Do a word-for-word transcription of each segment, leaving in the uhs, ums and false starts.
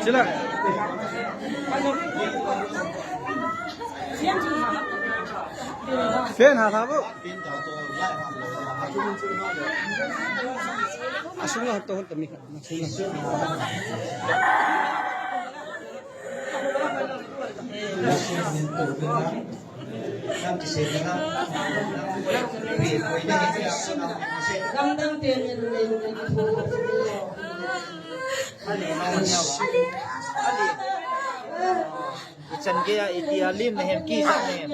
Sila. Fan ha tha bo. Asunga to to mi. Ichan geiya iti alim nahem, kija nahem.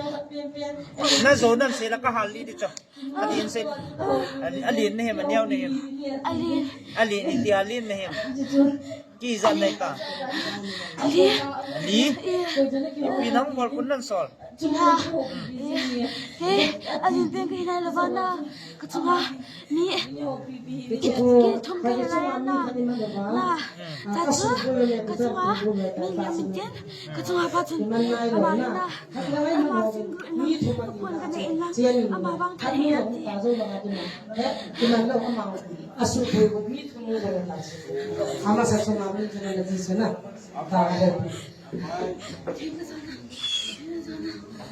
Najo nan sei la kahal li di cho. Alin sei. Alin nahem, aneo nahem. Alin. Alin, iti alim nahem. Kija nai ta. Alin. Alin. Ipi nang bol kun nan sol. Chunga. He, alin pen kahi nai lou vana. Kachunga. Mi. Ki, kithum kahi nai na. Na. Kachu. Kachunga. Mi, mi, mi ten. Kachunga pa chun. Ama na. Ama finger na. Kaphun kana in lang. Ama vang tha e ati. He, kiman lou ama. Asu pui ko mi thum mo ko ta. Ama sa so ma mi thum na ji sana. Ta he.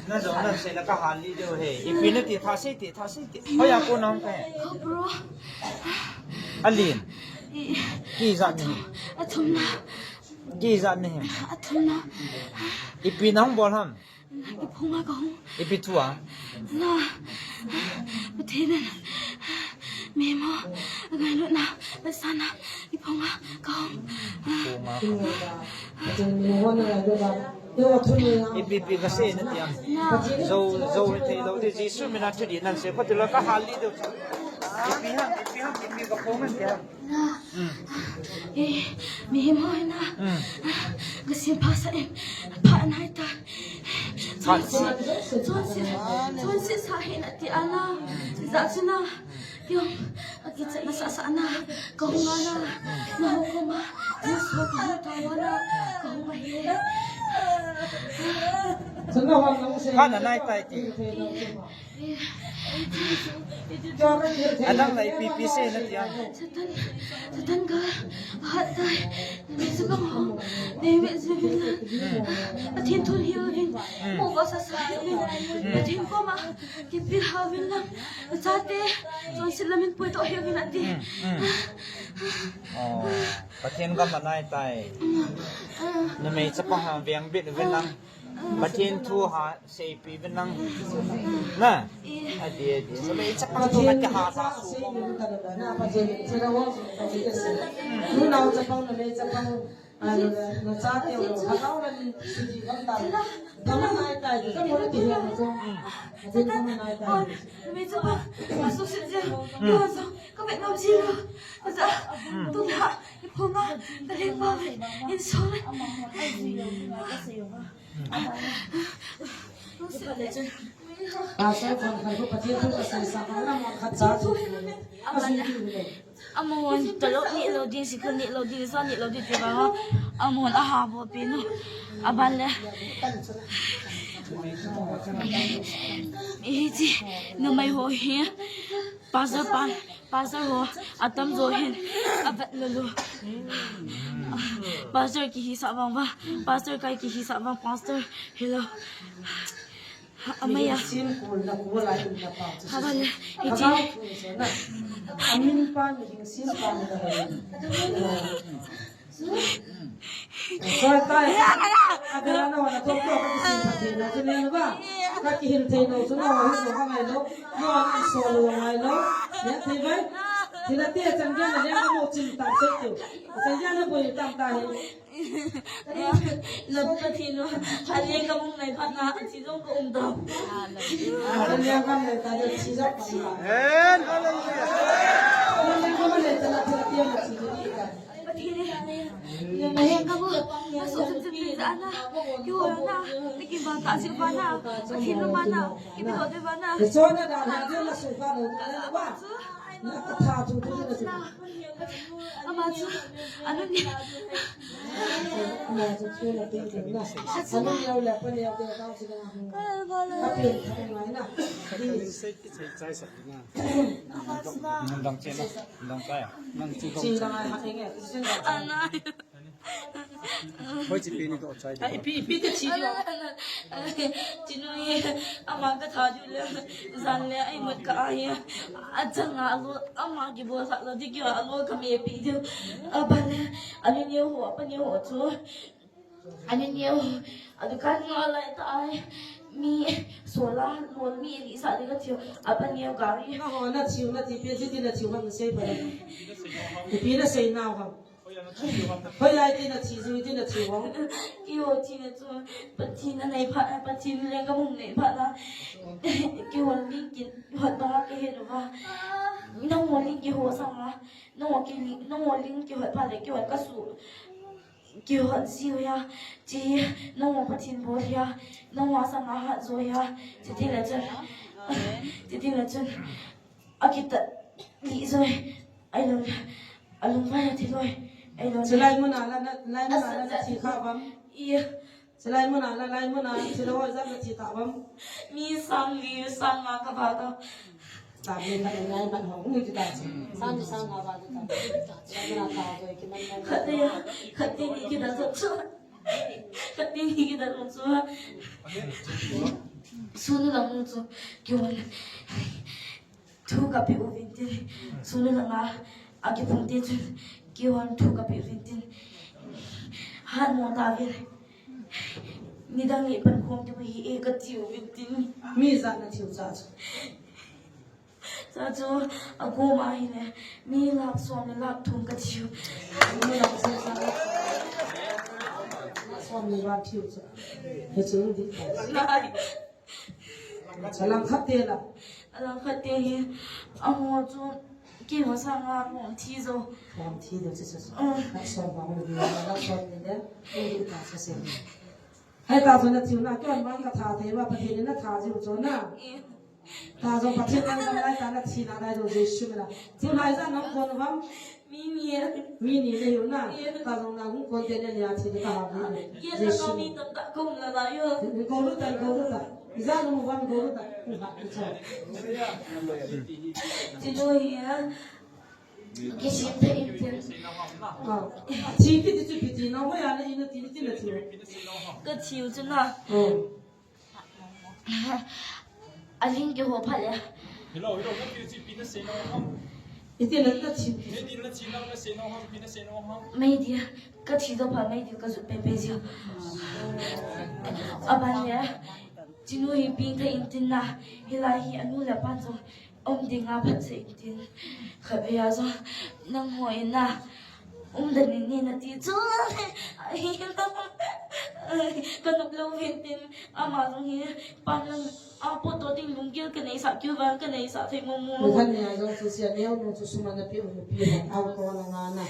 Najo nan sei la kahal li diu he. Ipi nati, tha sei ti, tha sei ti. Hoiya ko nang ka he. Ko bro. Alin. I. Kija nahem. Athum na. Kija nahem. Athum na. Ipi nang bol ham. Kiphunga kahung. Ipi thu a? Na. Pathen in. Mihem ho. Ngailutna. Pasana. Kiphunga kahung. Kiphunga kahung. Ipi ipi kasei nati ham. Na. Jou, jou hithei lou di Jesu mina thudih nan sei. Pati lou kahal li diu. Ipi ham, ipi ham, ipi kaphung nati ham. Na. Mm. Eh, mihem ho na. Mm. Ka sin pha sa em. Pha nai ta. Pha. Chonset, chonset, chonset sa hen ati ana. Ja chu na. Yom, akichat na sa sa na. Kahung ana. Na ho koma. Yes, ho kahung ta ana. Kahung ahi. Pha na nai ta ti. Adang la ipi ipi sei nati ham. Satan, Satan ka hat tai. Nami su kang ho. Nami su vin la. Pathen thu hil vin. Mo ko sa sa hil vin. Pathen koma. Kipi ha vin la. Chate. Chonset lamin pui to hil vin ati. Hmm, hmm. Oh, Pathen ka manai tai. Numei chapa ha veng bit vin lang. Pathen thu ha seipi vin lang. Na? Ati, ati. Numei chapa thu na kiha sa su ko. Numei chapa. Satan, oh, numei chapa, masuk saja. Hmm. Tuhan, so, kami nak jilu. Masa, hmm. Tuhan, iphunga, kali pa, insol. Pastor, kon kan ko pati tu pasal sa kala mo khat sa tu. Aman. Amahon talou nilou din, sikul nilou din, sa nilou din, tiva ho. Amahon aha bol peh nu. Aban le. Hiche, numei ho hi. Pastor pan, pastor ho, atamjo hin. Avet lou lou. Pastor kihisah vang vang. Pastor kai kihisah vang, pastor. Hello. Amaya. Haba le, iti. Amin pa mihing sin pa ni da. Soi tai. Abela na wana tok tok ka kisin pa thei na, chu ne na ba. Ka kihil thei na, chu na wa hi so ha ngai lo. Na wa so lo ngai lo. Ne thei bai. Thei na ti chan ge na le ka mo chin ta se tu. Chan ge na boi tam ta hi. Lord Pathen u, ale ka mong nai phat na, athi jong ka um dam. Hallelujah. Amen. Hallelujah. Pathen e, na heng ka bu, na so chim chim ni da na, ki ho na, ni ki ba ta si ba na, Pathen lo ma na, ki bi lo de ba na. So na da na de na so ka lo na ba. Na ka tha thu thu na so. Ama Anu ni. Ama chu chu la pin pin na. Anu ni au la pa ni au te ka chu na. Ka pin ka pin mai na. Dang che na. Dang kaya. Dang che. Chi dang ai ha nge. Ana. Hoi chi pi ni to chai. Ai, pi, pi te chi jo. Chi nu ye, ama ka tha ju le, zan le, ai mut ka ai. A chang a lo, ama ki bo sa lo, di ki a lo ka me pi di. A ba le, a ni ni ho, a pa ni ho chu. A ni ni ho, a du kan ni a lai ta ai. Mi, so la, lo mi ni sa di ka thiu. A pa ni ho gari. Na ho, na thiu, na ti pi, ti ti na thiu, ha, na sei pa. Ti pi na sei na ho. Hoi ai ti na thi ju ti na thi vang. Keiho thina chu Pathen a nei phat, Pathen lenggam hung nei phat na. Keiho ling kihot banga kahe uva. Nangho ling kihot sanga, nangho ki, nangho ling kihot phat le keiho kasu. Kihot ji uva. Chi nangho Pathen bol hia. Nangho sanga hat jo hia. Chutile chun. Chutile chun. Akitat lih joi. Ailou le, alung vai athi loi. Ailou le. Chulai muna la, na, lai muna la, na thi kha vam. Iya. Chulai muna la, lai muna, chulai ho jat na thi ta vam. Mi sang li, sang nga ka ba ta. Ta mi ka ngai ban ho, ni ta chi. Sang li sang nga ba ta. Lai muna ta joi ki man man. Khat te, khat te ni ki da jat chu. Khat te ni ki da jat chu. Sunu la mu chu. Ki wan. Thu kapeh uvin tin, sunu langa, akipum te chun, kihon thu kapeh uvin tin. Hat mo ta uvin. Nidang le pan khom te hi e kati uvin tin. Mi jat na thiu cha chu. Cha chu, akoma hi le, mi lakh som le lakh thum kathiu. Mi lakh som le lakh thum. Lakh som le lakh thiu cha. He chu di. Nai. Alang khat te la. Alang khat te hi, amaho chu, keiho sanga hung thi jo. Hung thi jo, chu, chu, chu. Mm. Lakh som ba hung di, lakh som ni le, hung di ta, chu, chu. Hai ta chu na thiu na, keiho man ka tha thei uva, Pathen in na tha jiu chu na. Mm. Ta jo Pathen man ka lai ta na thi na lai jo Jesu mina. Thiu lai ja nang kon vam. Mi ni e. Mi ni le yo na. Mi e. Ta jong na hung kon te ne nia thi ka ha mi. Ye la Jesu. Ka mi tam ta kum la la yo. Ko lu ta, ko lu ta. Iza no mo van ko lu ta. Ku ha ki cha. Ti lo hi ya. Ki sim te in te. Ah. Thi ki ti chu ki ti na ho ya na ina ti ti na thi. Ka thiu chu na. Hmm. Aling kihou phat le. Hello, hello, na pi chi pi na sei no ham. Iti na na chi. Iti na chi na na sei no ham, pi na sei no ham. Mei dia, ka thi do pha mei dia ka jut pe pe jia. Aban le. Chinu hi pi ka in tin na. Hilai hi anu le pan jong. Um dinga phat sei tin. Khatvei a jong nangho in na. Um dan in ni na ti chu. Ai, ka nop lou vin tin. Ama jong hi. Pan lang a po to ding lunggel ka nei sa kiu vang ka nei sa thei mo mo. Mo khan ne a jong chu sia neo no chu suma na pi u pi ha. Au ko na nga na.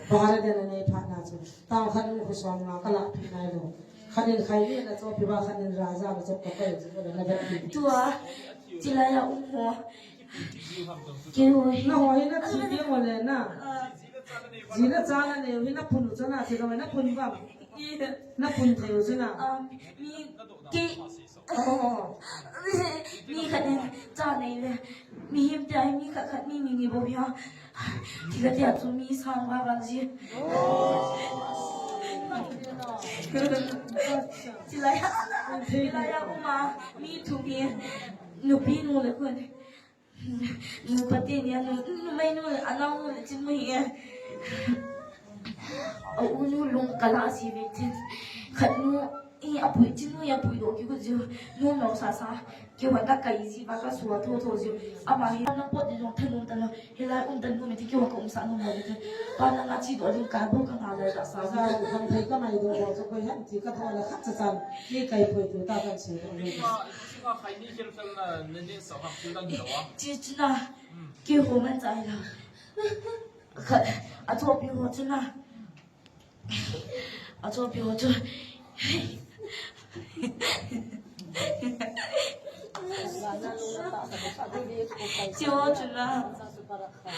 Bahar de na nei pha na chu. Tao khan nu khu som nga ka la pi nai lo. Khanin khai ni na chopi ba khanin raja na chop ka kai chu na na pi. Tua, chilai a um ho. Kei ho hi. Na ho hi na thi ke mo le na. Ah. Ji na cha na ne hi na pun u cha na thi ka na pun ba. Ina. Na pun thei u cha na. Ah, mi ke. Oh. Mi khat in cha nei le. Mihem te ai mi khat khat mi ni ni bou hi a. Ti khat tia chu mi sang ba bang ji. Chilai a, chilai a uma mi thum hi. Nupi nu le khun. Nu pati ni a nu, numei nu le, anao nu le chin mu hi. A u nu lung kala si ve chin. Khat nu I apui, chinu I apui doh kigot jiu. Nom lou sasa. Keiho ka kai ji ba ka sua tho tho jiu. Ama hi na pot ni jong thanum ta lou. Hilai um ta nu me ti keiho ka um sa nom lou ti. Pa na nga chi doh ling ka bu ka nga lai da sa. Sa u kham thei ka mai doh doh sa koi han ti ka tho la khat cha chan. Ni kai pui tu ta kan si doh ni. Sima, sima khai ni khel fel na ne ne sa ha tu dang doh a. Chi china. Keiho man chai la. Khat, a chopi ho china. A chopi ho chu. Chi ho chu la. Para kha,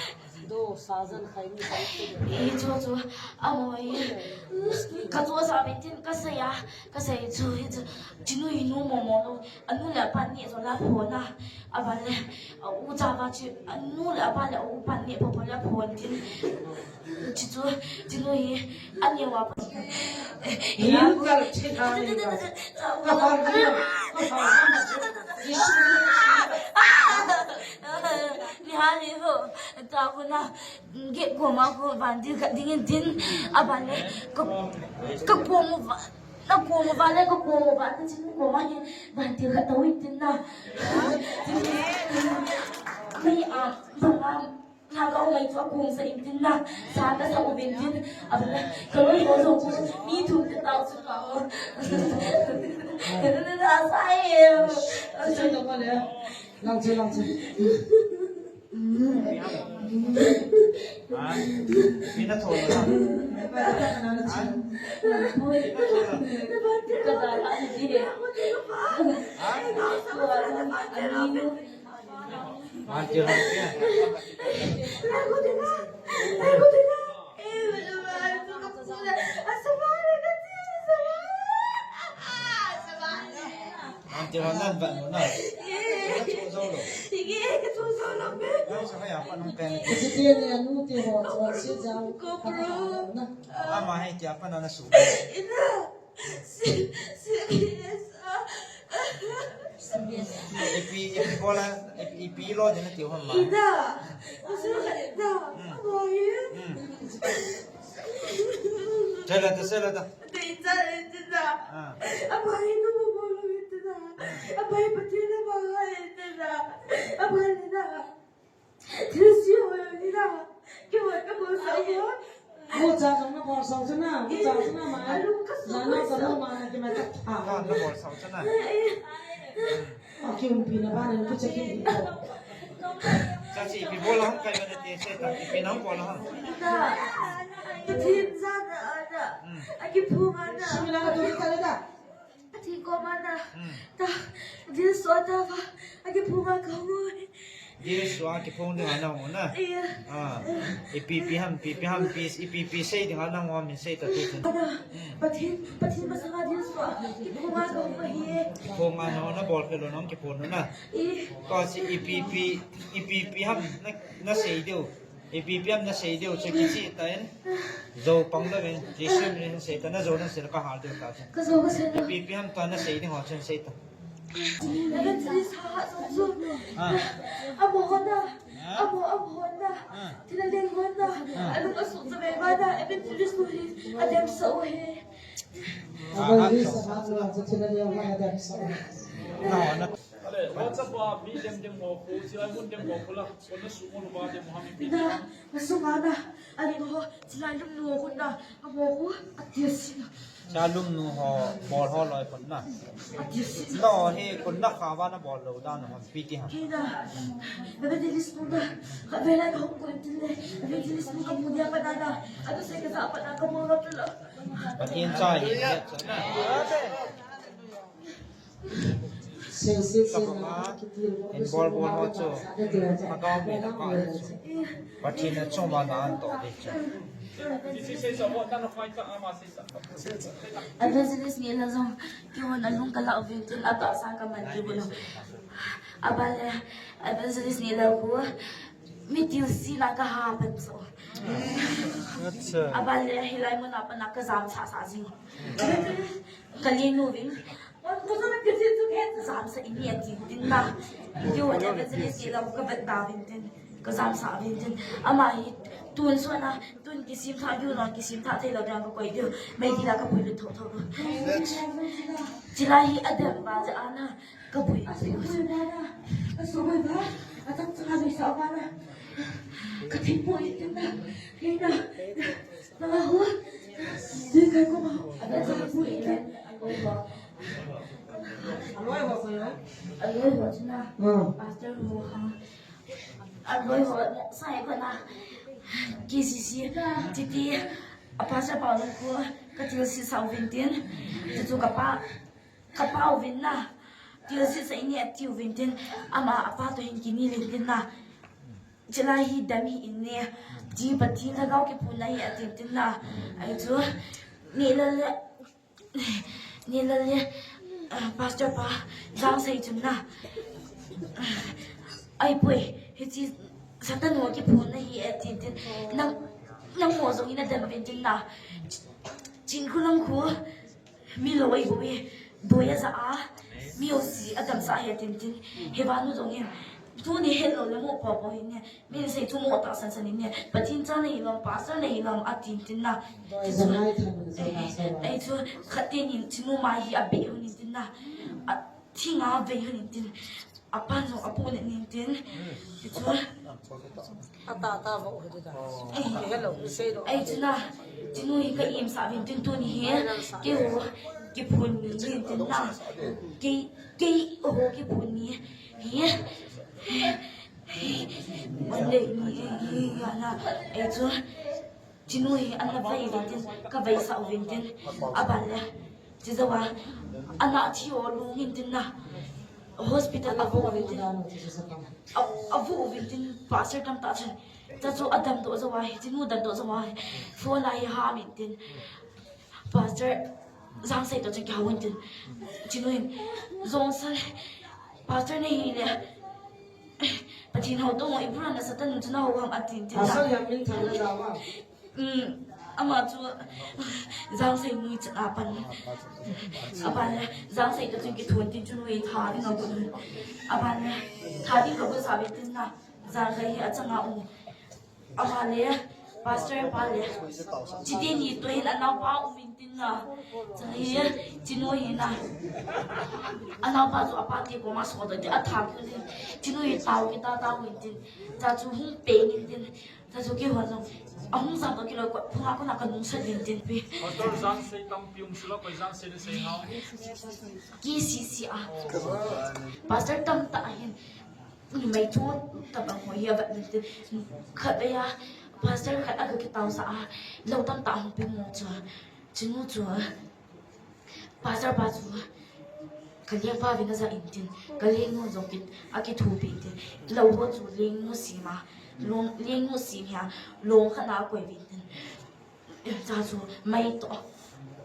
do, sajan khai ni khai te. Hi chu chu, amo hi. Ka chu sa be tin ka sei a, ka sei chu hi chu. Chinu hi nu mo mo lo. Anu le apa ni so la pho na. Aban le, a u cha va chi, anu le apa le u pan ni pho pho la pho tin. Chi chu, chinu hi, ani wa pa. Hin kal chi tha ni ka. Ka har ni. Ka har ni. Ni ha ni ho. Ta ko na. Ge ko ma ko van dil ka ding in tin. Aban le, ka, ka ko mo va. Na ko mo va le, ka ko mo va. Na chin ko ma ni. Van dil ka tau in tin na. Ni a, ba ma. Na ka umai chu a kung sa in tin na. Sa ka sa u vin tin. Aban le, ka loi ko zo ko. Mi thum ka tau chu ka mo. Ka na na sa e. Sa ka ma le. Lang che, lang che. Ha? Pina thon na. Ha? Pina thon na. Ha? Auntie, auntie. Auntie, auntie. Auntie ho nan vat nu na. Ige, ke chu zo lo me. Nang sa kaya pa nang pen. Siti ni anu ti ho, so si jao. Ko pro. Ama hai ti apa na na su. Ina. Si, si, yes. Ipi, ipi bola, ipi, ipi lo din na ti ho ma. Ina. Usu ka ina. Amo ye. Hmm. Sela ta, sela ta. Te cha le te da. Ah. Abai ko mo mo lo te da. Abai pa te da ba ha te da. Abai le da. Te si ho ni da. Ke wa ka mo sa ho. Mo cha jong na bol sao chana, mo cha chana ma. Alu ka so na ka mo ma na ke ma ta. Ah, na bol sao chana. Aki umpi na ba na ku cha ki. Chachi, ipi bol ham kai ba na te se ta, ipi nang bol ham. Da. Pathen jana ana. Hmm. Aki phung ana. Sumina ka tu ta da. Pathen koma na. Hmm. Ta. Jesu ta ba. Aki phung a ka mo. Jesu a kiphong ding ana ho na. Iya. Ah. Ipi pi ham, pi pi ham, pi, ipi pi sei ding ana ho min sei ta tu. Ana. Hmm. Pathen, Pathen masanga Jesu a kiphong a ka mo hi. Kiphong ana ho na bol pelo na kiphong na. I. Ka si ipi pi, ipi pi ham na, na sei diu. Ipi pi ham na sei diu, chu kichi ta in. Zo pang lo in, Jesu min in sei ta, na zo na sei ka hal diu ta chu. Ka zo ka sei na. Ipi pi ham ta na sei ding ho chun sei ta. Evangelist ha ha zo zo. Ah. Amo ho na. Ah. Amo, amo ho na. Ah. Thina ding ho na. Ah. Alung asu sa ve ba na, evangelist nu hi. Adem sa u hi. Evangelist ha ha zo zo, thina ding ho na adem sa u. Na, na. Ale, WhatsApp a mi dem dem ho ko, chilai mun dem ho ko la, ko na su mo ba dem ho mi pi. Na, na su ma na, ani ho, chilai lum nu ho na, amo ko, ati si na. Chilai lum nu ho, bol ho loi ko na. Ati si na. No, he, ko na kha ba na bol lo da na ho, pi ti ha. He na, na be di lis ko na, ka be la ka ho ko tin le, na be di lis ko ka mu dia pa na na, atu se ka sa pa na ka mo lo lo. Pathen cha hi, cha na. Sel, sel, sel, na, kiti, in bol bol ho chu. Ka dau be na ka chu. Pathen na chu ma na an to de chu. Evangelist ni la jong, ki hon alung ka la uvin tin, a ka sa ka man ki bu lo. Abale, evangelist ni la ku, mi til si na ka ha pan so. Acha. Abale, hilai mun a pa na ka jam sa sa jing. Ka li nu vin. Jam sa ini ati tin na. Tiu whatever it is, ila ka vet da vin tin. Ka jam sa vin tin. Ama hi tun so na, tun kisim tha diu na, kisim tha thei lo dang ka koi diu. Mei di la ka pui lu tho tho. Chilai hi adem ba ja ana ka pui. Ka so ba. Atak sa ni sa ba na. Ka thei poi tin na. Hei na. Nang a hu. Dui kai ko ma. Alo ho ko yo. Alo ho china. Hmm. Pastor ho ha. Alo ho sa ko na. K C C. Titi. A pastor pa lo ko. Ka til si sa uvin tin. Titu ka pa. Ka pa uvin na. Til si sa ini ati uvin tin. Ama apa to hin kini lin tin na. Chilai hi dam hi in ne, ti Pathen lhagao kiphonna hi atin tin na. Ahi chu, Nilal le, Nilal le, ah, Pastor pa, Jangsei chun na. Ahipoi, hiche Satan ho kiphonna hi atin tin. Nang, nangho jong in adam uvin tin na. Chin khu lang khu. Mi lou ahi bou e, doi aja a, mi jouse adamsah ahi atin tin, Hevanu jong in, tuni hetlou le mo popo hi ne, min sei chu mo tahsan san in ne, Pathen cha nahi lom, pastor nahi lom, atin tin na. Doi ja nai than jo na sa. Ahi chu, khat teni chinu ma hi abeh un in tin na, a, thinga vei un in tin. Apan jong apu ne nin tin. Ti chu. Ata ta vo hi da. Eh. Hello, mi sei lo. Ahi chu na. Chinu hi ka imsah uvin tin tuni hi. Keiho kiphun ni nin tin na. Kei, keiho kiphun ni. Hi. Wan le ni, hi, ya na. Ahi chu. Chinu hi ana vei uvin tin, ka veisah uvin tin, aban le, chi jou a, ana thi ho lung in tin na, hospital a vo uvin tin, a, a vo uvin tin, pastor tamtah chun, cha chu adam doh jou a, chinu dam doh jou a, phone a hi ham in tin, pastor Jangsei toh chun kihou in tin, chinu hin, jong sa, pastor nahi le, Pathen ho toh mo, ibu na Satan chu na ho ham atin tin na. Pastor jam min thang na ja ma. Um, ama chu Jangsei nui chan apan. Aban le, Jangsei toh chun kithon tin chun hui tha ding a gun. Aban le, tha ding ka gun sa uvin tin na. Jangsei hi achang a um. Aban le, pastor pa le. Chiti ni toh hin anao pa um in tin na. Chang hi, chinu hi na. Anao pa chu apa te koma so toh tin atha kit in. Chinu hi tao kit a tao in tin. Cha chu hung peng in tin. Cha chu kihon jong. Ahung jam toh kilou ko, phunga kona ka nung sat vin tin pi. Pastor Jangsei tampi um sila, koi Jangsei le sei hao. K C C a. Pastor tamtah ahin. Numei chu tabang ho hi avat vin tin. Khatvei a, pastor khat aga kitao sa a. Lou tamtah hung peng mo chu. Chinu chu. Pastor pa chu, ka lengpa vin aja in tin, ka lengnu jong kit, akithopi in tin, lou ho chu lengnu sim a, long, lengnu sim hi a, long khat na akoi vin tin, cha chu, mai toh,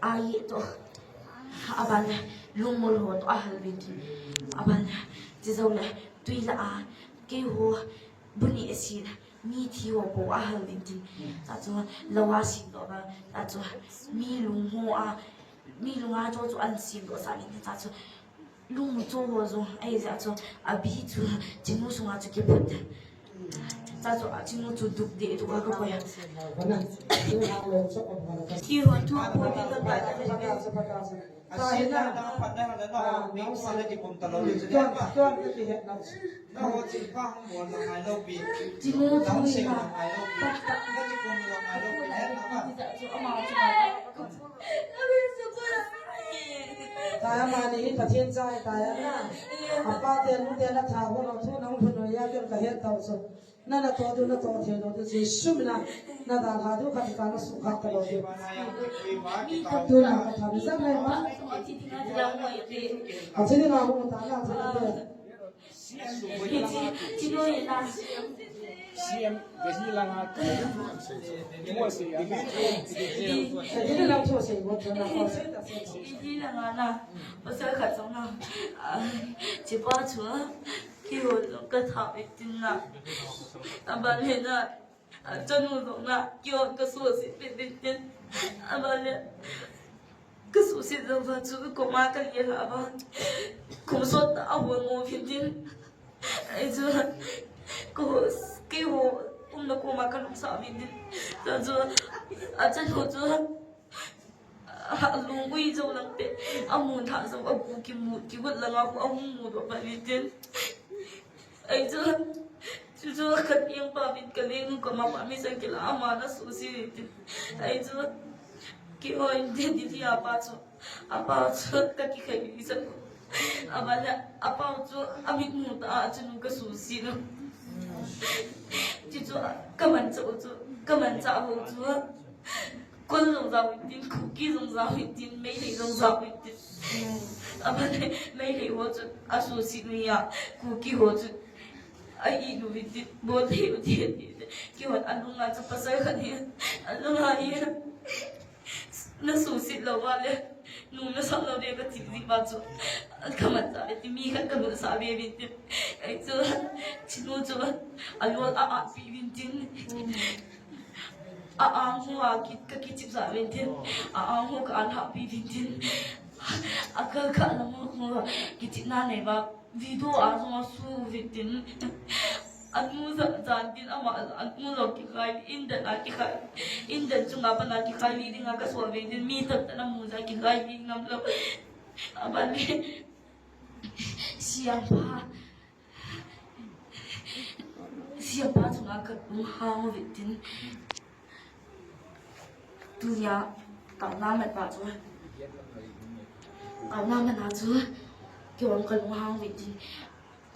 ai toh, aban le, lungmol ho toh ahal vin tin, aban le, chi jou le, tui la a, keiho, bu ni a si le, Mi thi ho po ahal vin tin. Cha chu lou a sim doh ba. Cha chu mi lung ho a. Mi lung a cho chu an sim doh sa vin tin. Cha chu lungmu cho ho jong. Ahi jeh chu. Abi chu. Chinu sunga chu kiput. Cha chu a chinu chu duk de duk a ka koi a. Thi ho thu po ti ka ka. Asin na, na, na, na, na, mi kua le kikum ta lou le chu. Tuan, tuan, na kihet na. Na ho chi pa hung bol na ngai lou pi. Chi mu chu na. Na kikum lou ngai lou pi, he na ma. Taya mani hi Pathen cha hi taya na. Apa te nu te na tha ho lou thu na hung lhun lou ya kel ka het tau chu. Na, na to diu, na to thei lou diu, Jesu mina, na dalha diu khat ta na sukha ta lou diu. Tuna ka tha ni jat nai ma. Athi ni nga bu ta na athi ni te. C M, Delhi langa. Tua se ya. Delhi lang tua se, tua na ko se ta se. Delhi langa na. Pasal khat jong na. Ah, chi pa chu. Keiho jong ka tha ve tin na. Aban le na, a chanu jong na, keiho ka suhset ve ve tin. Aban le, ka suhset jong jong chu ka koma ka le la ba. Kum sot a hon mo ve tin. Ahi chu, ko, keiho, um na koma ka lungsa ve tin. Cha chu, a chanu chu, A lung ui jou lang te, a mun thah jou, a gu kimu, kigot lang a khu, a hung mu doh pa ni tin. Ahi chu, chu chu khat eng pa vin ka leng nu koma pa mi sang kila, ama na suhset ni tin. Ahi chu, keiho in te Delhi a pa chu, a pa chu ka kikhai ni sa. Aban le, a pa chu, a mit mu ta a, chu nu ka suhset nu. Chu chu, ka manchah u chu, ka manchah ho chu. Kon jong jao in tin, Kuki jong jao in tin, Meitei jong jao in tin. Aban le, Meitei ho chu, a suhset nu ya, Kuki ho chu. A i nu vin tin, bol thei u ti, ti, ti. Kihon a lunga chu pasal khat hi, a lunga hi. Na susit lou va le, nu na sam lou de ka ti di va chu. Ka man sa ve ti mi khat ka nu sa ve vin tin. Ai chu, chinu chu, a lol a a pi vin tin. A ang ho a ki, ka kichip sa vin tin. A ang ho ka an ha pi vin tin. A kal kha lam ho kichip na nei va. Video a jong a su vin tin. A nu ja, jan tin ama, a nu jong kikhai, in dan a kikhai, in dan chunga pan a kikhai li ding a ka sual vin tin, mi tam tan a mu ja kikhai li ngam lou. A ban le, siampa, siampa chunga ka lunghang vin tin. Tunia, kalna man pa chu. Kalna man a chu. Kei vang ka lunghang vin tin.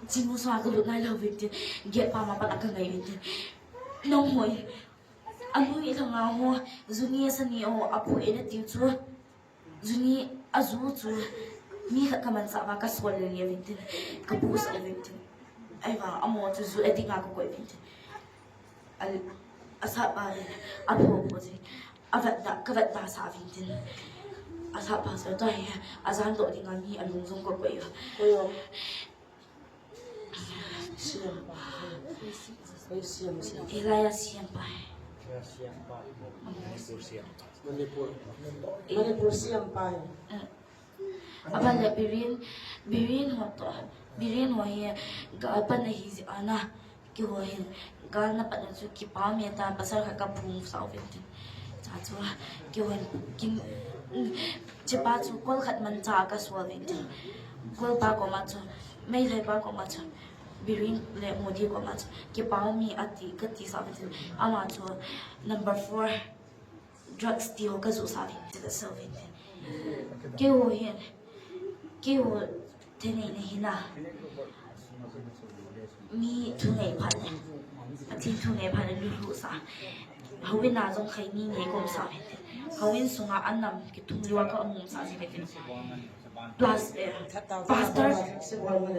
Chinu sa ka lut nai lou vin tin. Gate pa ma pat a ka ngai vin tin. Nang hoi. A nu i thanga ho. Juni sa ni ho. A phu e na tiu chu. Juni a ju chu. Mi khat ka man sa va ka sual le le vin tin. Ka pu sa vin tin. Ai va, a mo chu ju e ding a ka koi vin tin. A, a sapa le, a pho pho si. A vat da, ka vat da sa vin tin. A sapa sa ta he, a jan do ding a mi a lung jong ko ko yo. Ko yo. Siampa. Ko siam siam. Ilaya siampa. Ya siampa. Manipur siampa. Manipur. Manipur siampa. Eh. Aban le Biren, Biren ho to, Biren ho hi, gal pan ahi jeh a na, keiho hin, gal na pat na chu kipa mi ta, pasal khat ka phung sa uvin tin. Cha chu, keiho hin, kin, chepa chu kol khat man cha ka sual uvin tin. Kol pa koma chu, Meitei pa koma chu, Biren le Modi koma chu, kipa mi ati, ka ti sa uvin tin. Ama chu, number four. Drugs ti ho ka ju sa vin, ti ka sa vin. Keiho hin, keiho thei nei na hin a. Mi thu nei phat le. A thi thu nei phat le lu lu sa. Houin a jong khai ni nei kom sa vin. Houin sunga a nam kithum liwa ka um sa ji vin. Plus, eh, pastor,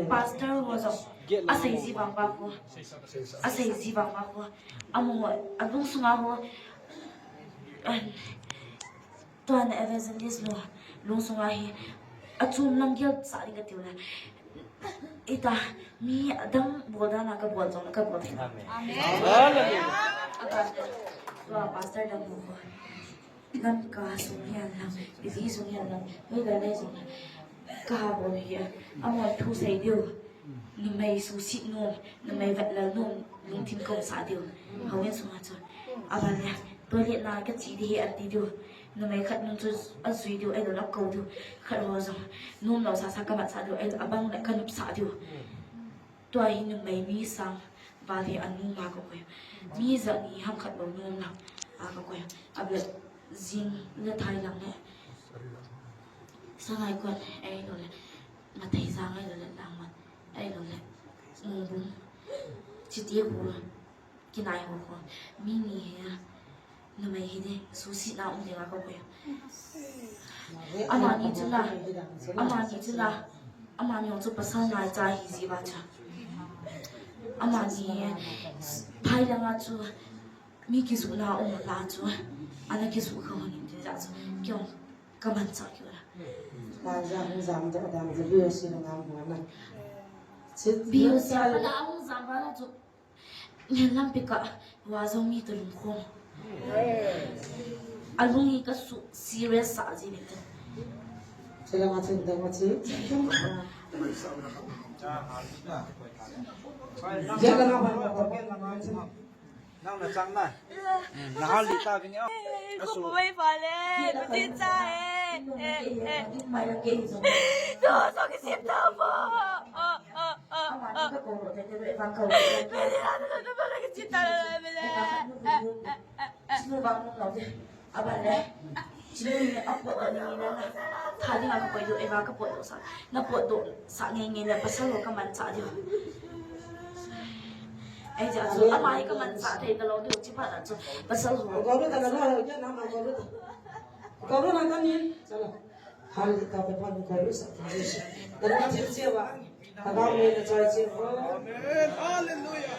pastor ho jong. A sei ji vang va ko. A sei ji vang va ko. Amo, a lung sunga ho. An, tuan evangelist nu, lung sunga hi, a chum lam gel sa ding ka tiu le. Ita, mi adang bol dan a ka bol jong, ka bol thei. Amen. Amen. Tua pastor dang nu. Lamka sung hian lam, ipi sung hian lam, hoi le le sung hian. Ka ha bol hi a, amahon thu sei diu. Numei susit nom, numei vetlal nom, lungthim ka um sah diu. Houin sunga chu. Aban le, toilet na ka che ding ahi an ti diu. Numei khat nung chu a jui diu, ahilou le a ko diu. Khat ho jong, nom lou sasa ka mat sah diu, ahilou le abang le ka nop sah diu. Tua hi numei mi sang val hi a nom a ka koi. Mi ja ni ham khat bou nom lang a ka koi. A ble jing le thai lang le. Sangaikot ahilou le. Matheijang ahilou le Langman ahilou le. Mongbung. Chiti khu. Kinai ho khu. Mi ni hi a. Numei hi ding, susit na um ding a ka koi. Amani chu na, amani chu na, amani jong chu pasal ngai cha hi ji va cha. Amani, phai langa chu, mi kisu na um la chu, ana kisu kha hon in ti ja chu, kei jong ka man cha kei la. Ba ja hung jam da dam ja bi si na ngam hung na. Bi si na hung jam ba na chu. Ngen lampi ka, wa jong mi ta lungkhom. A lung hi ka su serious sa ji ni te. Chila nga chen da nga chi. Jela nga ba ba ba. Nang na chang na. Na hal li ta vin ya. Ko pu mai fa le. Ko ti cha e. Eh, eh. To so ki sim ta bo. Oh, oh, oh, oh. Aban le. Chinu vang nung lau de. Aban le. Chinu ni a pot ni na na. Tha ding a ka poi do, eva ka pot do sa. Na pot do sa nge nge le pasal ho ka man cha diu. Ai ja chu ama hi ka man cha thei ta lou diu chi pa ta chu. Pasal ho. Ko ru ta na ru ya na ma ko ru ta. Ko ru na ta ni. Chala. Hal ta pe pa ko ru sa ta. Na ma thil che wa. Amen. Hallelujah.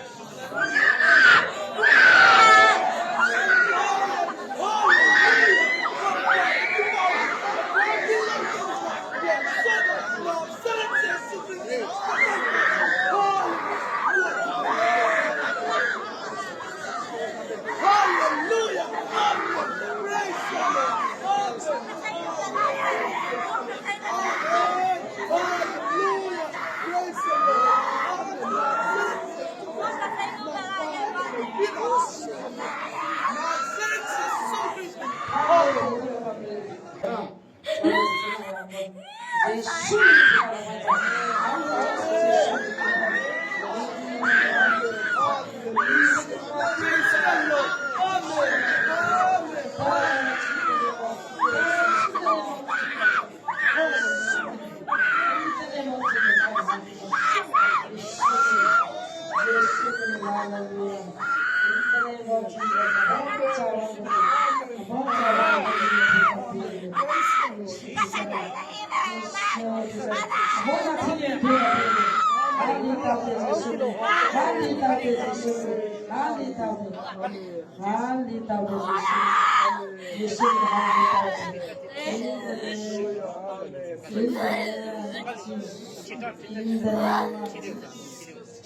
Hallelujah. Amen. Praise the Lord. Amen. Amen. Hallelujah. Praise the Lord. Amen. My senses so rich. Hallelujah.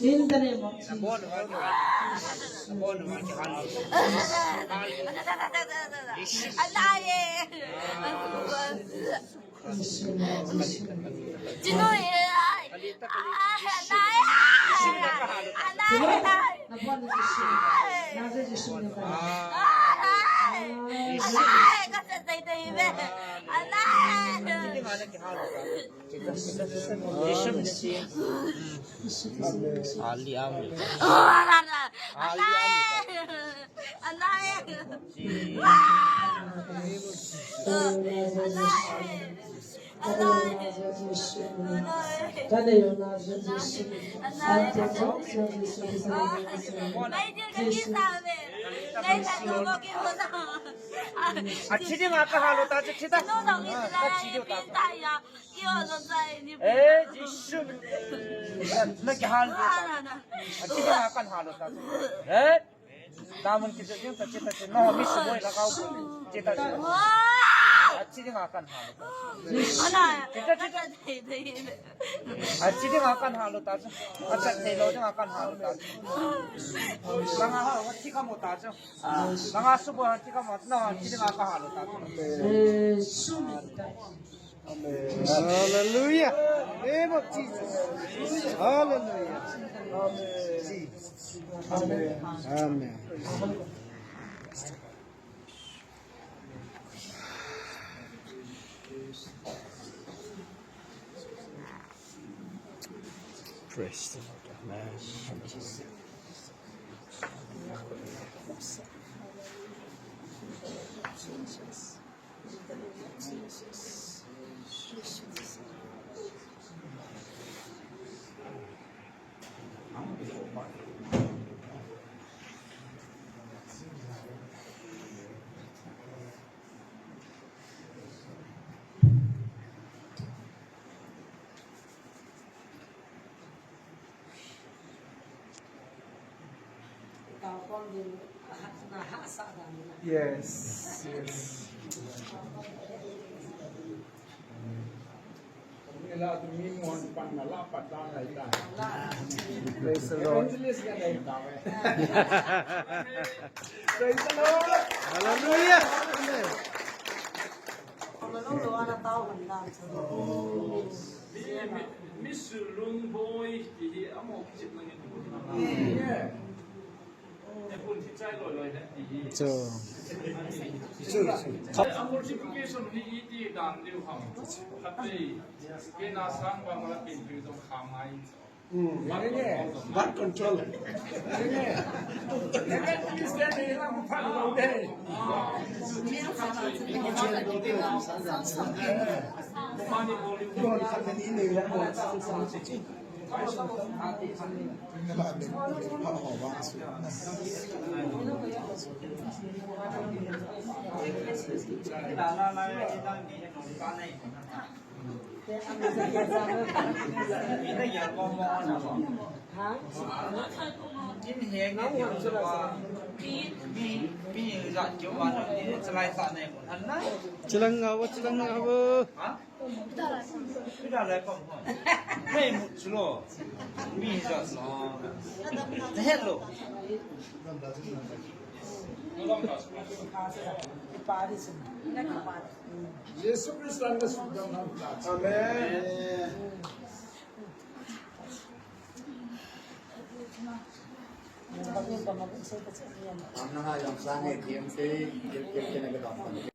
In the name of Jesus. Achi dinga kahalo ta, achi ta. Achi dinga. Eh, Jisu. Na kihalo ta. Achi dinga kahalo ta. Eh? Namun kijot jeng ta, chi ta, chi. No, mi suboi lhagao. Chi ta, chi. Achi dinga kahalo ta. Chi ta, chi ta. Achi dinga kahalo ta, chi. Achi thei lou dinga kahalo ta, chi. Langa ha, achi kamo ta, chi. Langa suboi achi kamo, no, achi dinga kahalo ta, chi. Hallelujah. Name of Jesus. Hallelujah. Jesus. Amen. Amen. Praise the Lord. Amen. Yes, yes. Praise the Lord. Praise the Lord. Hallelujah. Amen. Mi, mi, mi sulung boi, ti hi amo kichip nangin. Yeah. Cho. Cho, cho. Amplification hi iti dan diu ham. Khatvei, kei na sang ba mala pin pin jong kham ngai. Hmm, one control. Ina ya mo mo na mo. Ha? In he ni ti mo ba. Mi, mi ja ki ma no ni chalai sa ne mo. An na? Chilang nga wo, chilang nga wo. Ha? Pida lai pam ho. Nei mu chulo. Mi ja no. Hello. Jesu Christ and the Son of God. Amen.